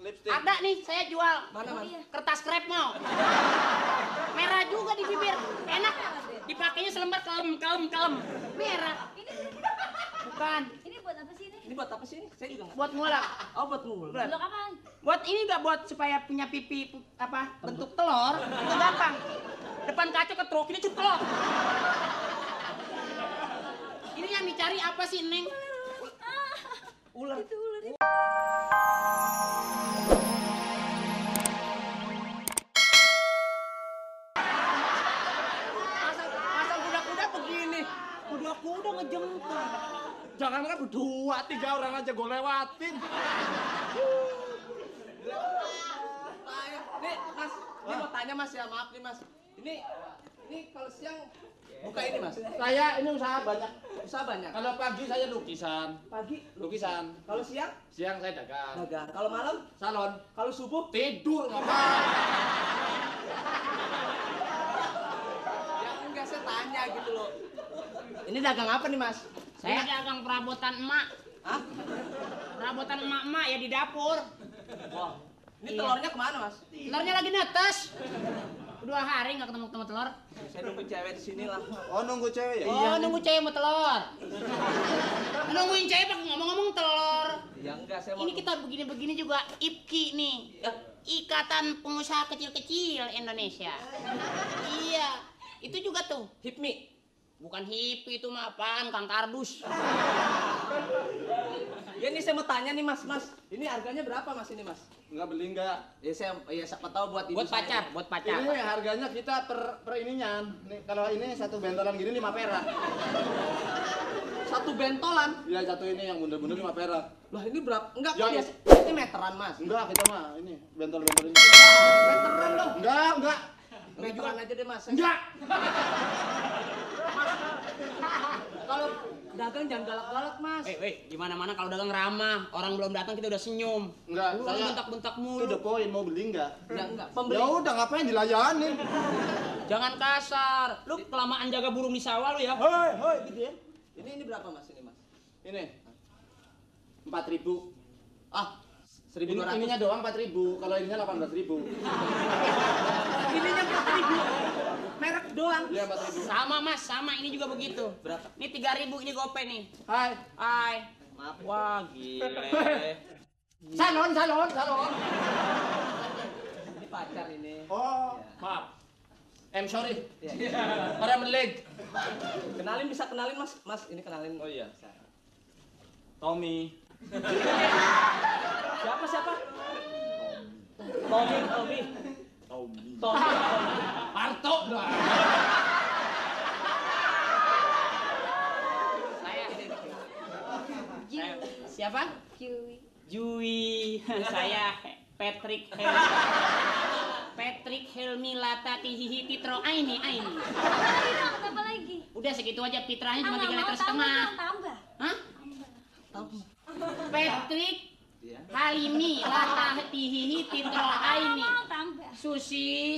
Lipstick. Ada nih, saya jual. Mana, Mas? Kertas krep mau. Merah juga di bibir. Enak. Dipakainya selembar kalem. Merah. Bukan. Ini buat apa sih ini? Ini buat apa sih ini? Saya juga nggak. Buat ngulek. Oh, buat ngulek. Belok apaan? Buat ini nggak buat supaya punya pipi apa bentuk telur itu gampang. Depan kaca ketruk ini ceplok. Ini yang dicari apa sih Neng? Ular. Itu ular. Masa kuda-kuda begini? Kuda ngejengkal. Jangan kan berdua, 3 orang aja gue lewatin. Nih, Mas, ini mau tanya Mas ya, maaf nih Mas. Ini kalau siang buka ini Mas. Saya ini usaha banyak. Usaha banyak. Kalau pagi saya lukisan. Pagi Lukisan. Kalau siang Siang saya dagang. dagang. Kalau malam, Salon. kalau subuh Tidur ngapain? ya enggak, saya tanya gitu loh. Ini dagang apa nih Mas? Saya dagang perabotan emak. Hah? Perabotan emak-emak ya di dapur. Wah. Ini Iya. telurnya kemana Mas? Telurnya lagi netes. 2 hari nggak ketemu telur. Saya nunggu cewek di sini lah. Oh, nunggu cewek ya? Oh, nunggu cewek mau telur. Nungguin cewek pakai ngomong-ngomong telur. Ya enggak, saya mau. Ini kita begini-begini juga IPKI nih. Ya, Ikatan Pengusaha Kecil-Kecil Indonesia. Iya, itu juga tuh. HIPMI. Bukan hippie itu mah apaan, Kang Kardus. Ya ini saya mau tanya nih Mas. Ini harganya berapa Mas ini Mas? Enggak beli enggak. Ya siapa tahu buat ibu Buat saya. pacar. Ini harganya kita per ininya. Nih, kalau ini satu bentolan gini 5 perak. Satu bentolan. Ya satu ini yang bundel-bundel 5 perak. Lah ini berapa? Enggak, Ya, biasa. Ini meteran Mas. Enggak, kita mah ini bentol-bentol ini. Meteran dong. Enggak. Meteran aja deh Mas. Enggak. Kalau dagang jangan galak-galak Mas. Di mana-mana kalau dagang ramah, orang belum datang kita udah senyum. Enggak, Lu saya bentak-bentak itu mulu. udah poin mau beli enggak? Ya enggak, pembeli. Ya udah ngapain dilayanin? Jangan kasar. Lu kelamaan jaga burung di sawah lu ya. Hoi, gitu ya. Ini berapa Mas ini Mas? Ini 4.000. Ah, Ini 1.200. ininya doang 4.000. Kalau ininya 18.000. Ininya 4.000. Merek doang. Iya 4.000. Sama Mas, sama ini juga begitu. Berapa? Ini 3.000 ini gope nih. Hai. Hai. Maaf. Wah, gile. Salon. Ini pacar ini. Oh, Ya. maaf. I'm sorry. Ya. Para meleg. Kenalin, bisa kenalin Mas. Mas, ini kenalin. Oh iya. Tommy. Siapa? Tommy. Parto. Saya siapa? Cuy. Jui. Saya Patrick Helmi Lata Tihihi Titro Aini. Lagi dong, tambah lagi. Udah segitu aja fitrahnya cuma 3 Nggak liter mau setengah. tambah. Hah? Patrick Iya. Halimi Lata Tihihi Titro Aini. Nggak mau tambah. Susi.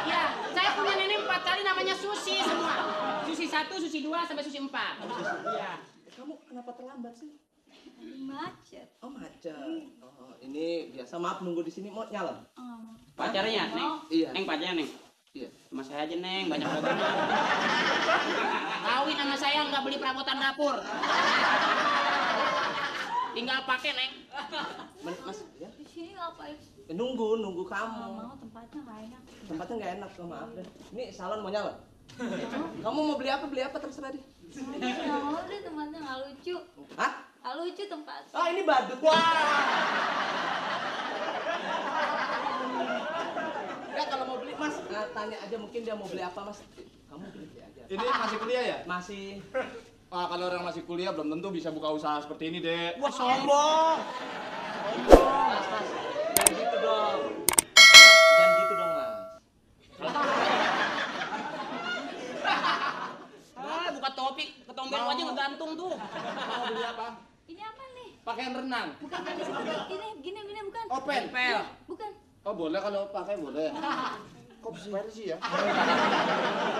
Ya, saya punya nenek 4 kali namanya Susi semua. Susi 1, Susi 2 sampai Susi 4. Ya. Kamu kenapa terlambat sih? Macet. Oh, macet. Oh, ini biasa, maaf nunggu di sini mau nyala. Pacarnya, Neng. Iya. Neng pacarnya, Neng. Iya. Sama saya aja, Neng, banyak dagangan. Kawin sama saya nggak beli perabotan dapur. Tinggal pakai, Neng. Mas, ya. Di sini ngapain? Nunggu Nggak kamu. mau, tempatnya nggak enak. Tempatnya nggak enak, oh, maaf deh. Ini salon mau nyala. Kamu mau beli apa terserah deh. Nggak mau deh, tempatnya nggak lucu. Hah? Nggak lucu tempat. Ah, ini badut. Wah. Ya kalau mau beli Mas, tanya aja mungkin dia mau beli apa Mas. Kamu beli aja. Ini masih kuliah ya? Masih. Wah, kalau orang masih kuliah belum tentu bisa buka usaha seperti ini, Dek. Wah, sombong. Mas. Jangan gitu dong. Jangan gitu dong, Mas. Buka topi, ketomber aja ngegantung tuh. Mau beli apa? Ini apa nih? Pakaian renang. Bukan gini bukan. Open. Pel. Bukan. Oh, boleh kalau pakai boleh. Kok versi ya?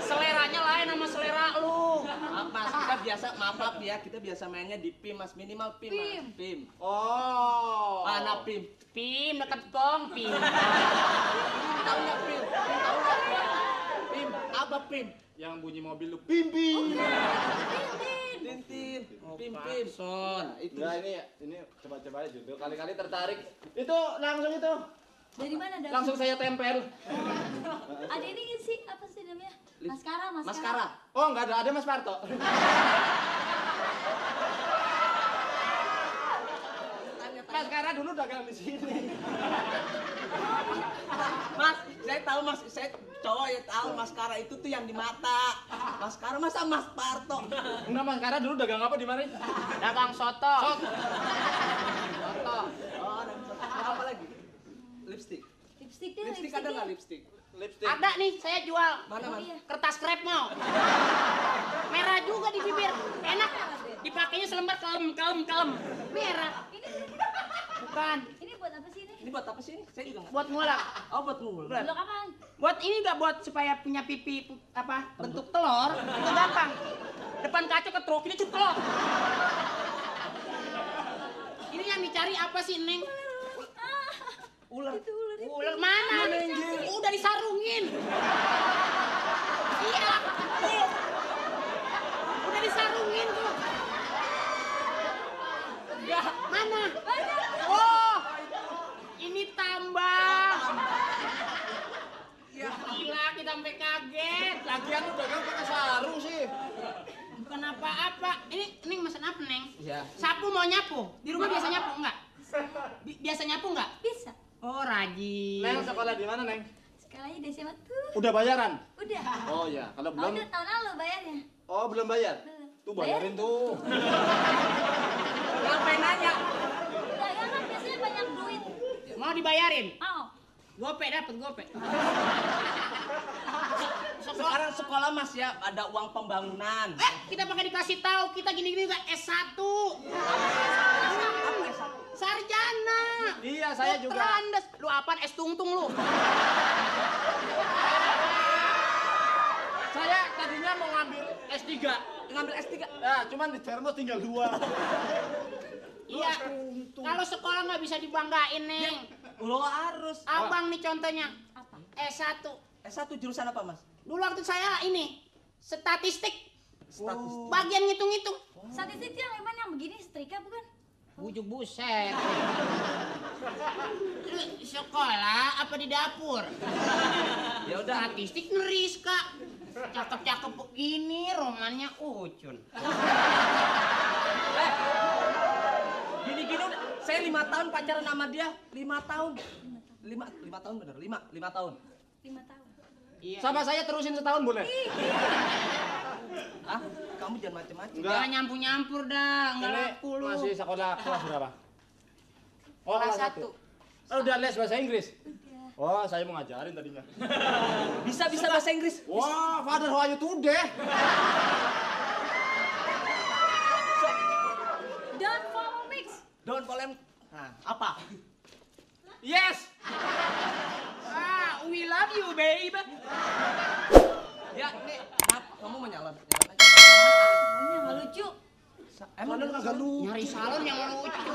Seleranya lain sama selera lu. Maaf Mas, kita biasa maaf ya, kita biasa mainnya di PIM Mas, minimal PIM Mas. PIM. Oh. Mana PIM? Pim dekat pong, Pim. Tahu nggak PIM? Tahu nggak PIM? PIM, apa PIM? Yang bunyi mobil lu pimpi. Tintin, PIM. Son. Itu. Nah ini coba-coba aja dulu. Kali-kali tertarik. Itu langsung itu. Dari mana ada? Langsung saya tempel. Ada ini sih, apa sih namanya? Maskara. Maskara. Oh, nggak ada Mas Parto. Mas Kara dulu dagang di sini. Mas, saya tahu Mas, saya cowok ya tahu maskara itu tuh yang di mata. Maskara masa Mas Parto? Enggak, Mas Kara dulu dagang apa di mana? Dagang soto. Soto. Oh, dan apa lagi? Lipstick. Lipstick deh, Lipstick ada nggak lipstick? Lipstick. Ada nih, saya jual. Mana Oh, Mas? iya. Kertas krep mau. Merah juga di bibir. Enak. Dipakainya selembar kalem. Merah. Bukan. Ini buat apa sih ini? Ini buat apa sih ini? Saya juga nggak. Buat ngulek. Oh, buat ngul. Buat. Blok apaan? Buat ini nggak buat supaya punya pipi apa bentuk telur itu gampang. Depan kaca ketruk ini cukup telur. Ini yang dicari apa sih Neng? Ular. Itu ular. Ular mana? Udah disarungin. Iya. Tuh. Udah disarungin tuh. Enggak. Mana? Oh. Ini tambang. Ya. Gila kita sampai kaget. Lagian lu dagang pakai sarung sih. Bukan apa-apa. Ini Neng mesen apa Neng? Iya. Sapu mau nyapu? Di rumah biasa nyapu enggak? Biasa nyapu enggak? Bisa. Oh rajin. Neng sekolah di mana, Neng? Sekolahnya di SMA tuh. Udah bayaran? Udah. Oh iya, kalau Oh, belum. udah tahun lalu bayarnya. Oh, belum bayar. Belum. Tuh bayarin tuh. Ngapain nanya? Dagang kan biasanya banyak duit. Mau dibayarin? Mau. Gope dapat gope. Sekarang sekolah Mas ya ada uang pembangunan. Kita pakai dikasih tahu kita gini-gini enggak S1. Apa S1? Sarjana. Iya, saya juga. Dokterandes. Lu apaan S tungtung lu? Saya tadinya mau ngambil S3. Ngambil S3. Nah, cuman di termos tinggal 2. Iya. Kalau sekolah nggak bisa dibanggain, Neng. Lo harus. Abang nih contohnya. Apa? S1. S1 jurusan apa Mas? Dulu waktu saya ini statistik. Statistik. Bagian ngitung-ngitung. Statistik yang emang yang begini setrika bukan? Bujuk buset. Lu sekolah apa di dapur? Ya udah. Statistik neris, Kak. Cakep-cakep begini romannya Ucun. Gini-gini udah. Saya 5 tahun pacaran sama dia. 5 tahun. 5 tahun bener. 5 tahun. 5 tahun. Iya. Sama saya terusin setahun boleh? Ah, kamu jangan macem-macem. Enggak. Jangan nyampur-nyampur dah, enggak Ini laku lu. masih sekolah kelas berapa? Oh, Kelas kelas 1. Oh, udah les bahasa Inggris? Udah. Oh, saya mau ngajarin tadinya. Bisa bahasa Inggris. Wah, father how are you today? Don't follow mix. Don't follow. Nah, apa? Yes. Ah, we love you, babe. Ya, ini kamu mau nyalon aja. Ini nggak lucu. Emang lu kagak lu? Nyari salon yang lucu.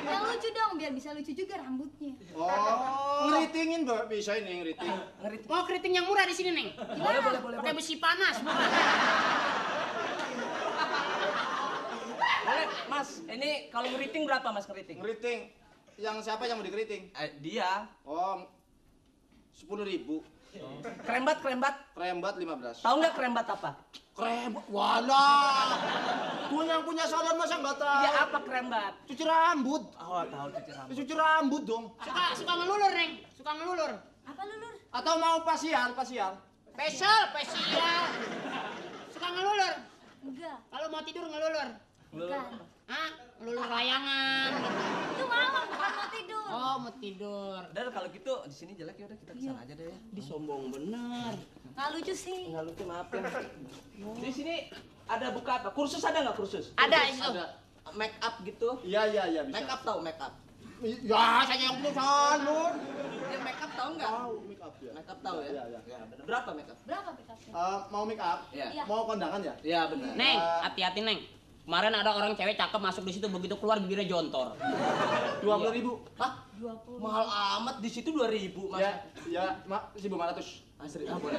Yang lucu dong, biar bisa lucu juga rambutnya. Oh, ngeritingin bisa ini ngeriting. Ngeri. Mau keriting yang murah di sini, Neng. Boleh. Pakai besi panas, bukan? Boleh, Mas. Ini kalau ngeriting berapa, Mas, ngeriting? Ngeriting. Yang siapa yang mau dikeriting? Dia. Oh, 10.000. Krembat. Krembat 15. Tahu nggak krembat apa? Krembat. Walah. Gua yang punya salon masa nggak tahu? Iya, apa krembat? Cuci rambut. Oh, tahu cuci rambut. Cuci rambut dong. Suka ngelulur, Neng. Suka ngelulur. Apa lulur? Atau mau facial? Facial. Suka ngelulur. Enggak. Kalau mau tidur ngelulur. Bukan. Hah? Ngelulur layangan. Itu malam bukan mau tidur. Oh, mau tidur. Udah kalau gitu di sini jelek ya udah kita kesana aja deh ya. Disombong bener. Nggak lucu sih. Enggak lucu maafin. Di sini ada buka apa? Kursus ada nggak kursus? Ada itu. Ada. Make up gitu. Iya bisa. Make up tahu make up. Ya, saya yang punya salon. Dia make up tahu nggak? Tahu make up ya. Make up tahu ya? Iya, iya. Ya, benar. Berapa make up? Berapa pick-upnya? Mau make up? Iya. Iya. Mau kondangan ya? Iya benar. Neng, hati-hati Neng. Kemarin ada orang cewek cakep masuk di situ, begitu keluar bibirnya jontor. 20.000. Hah? 20. Mahal amat di situ 2.000 mas. Ya, ya, 1.500. Asri, boleh.